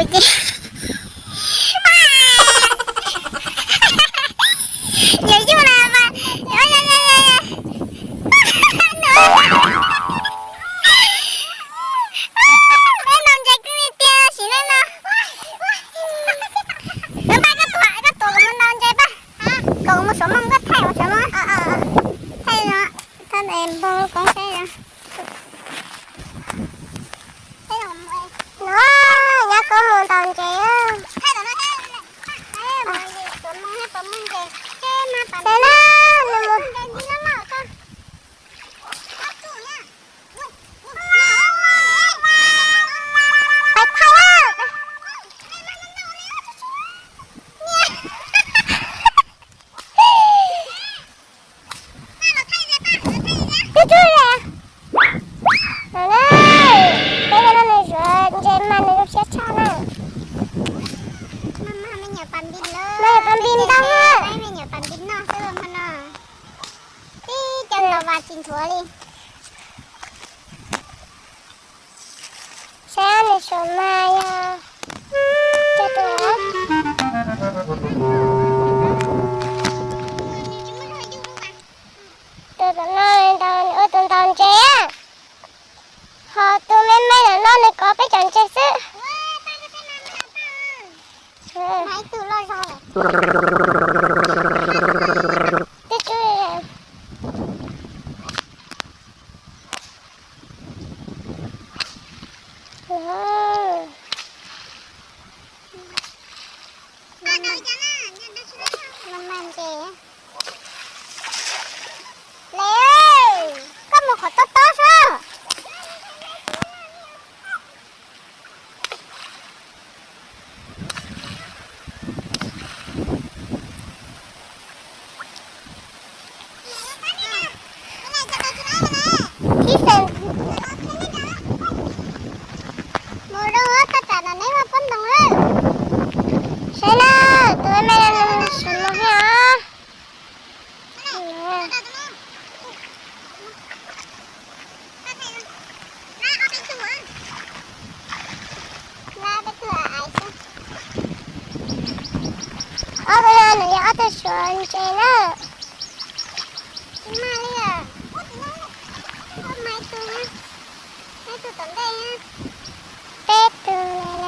Ces yuav yug na mas, peb ntaus ntses kawg li tiag sim neej no. Npaj koj tuav, koj tuav kuv mus ntaus ntses pab. Kom kuv mus suav moo, koj thaij kuv suav moo. Thaij no, thaij npog koob saib no. No, nyab koob mus ntaus ntses. Saib na, nws mus. Pais thaij na. Twb tsuj li. No na, peb cov no nws zuav ntses mas nws zoo siab tshaj na. Mas nws pas npis ntau na. Tib cov ntaus vas tsis nthuav li. Saib nws saum mas yog cog tus, tus tom no nws ua tus ntaus ntses, ho tus me me tom no nws kov peb cov ntses xwb. Twb tsuj. Le, koj mus qhov tob tob sab. Mus zoo, koj tsam no neb muaj pob ntoo lawm. Saib na, tus me me no nws saum no thiab os. Ob tug no nws yog ob tug suav ntses na. Tsis mag li, ib tug tom ntej, peb tug.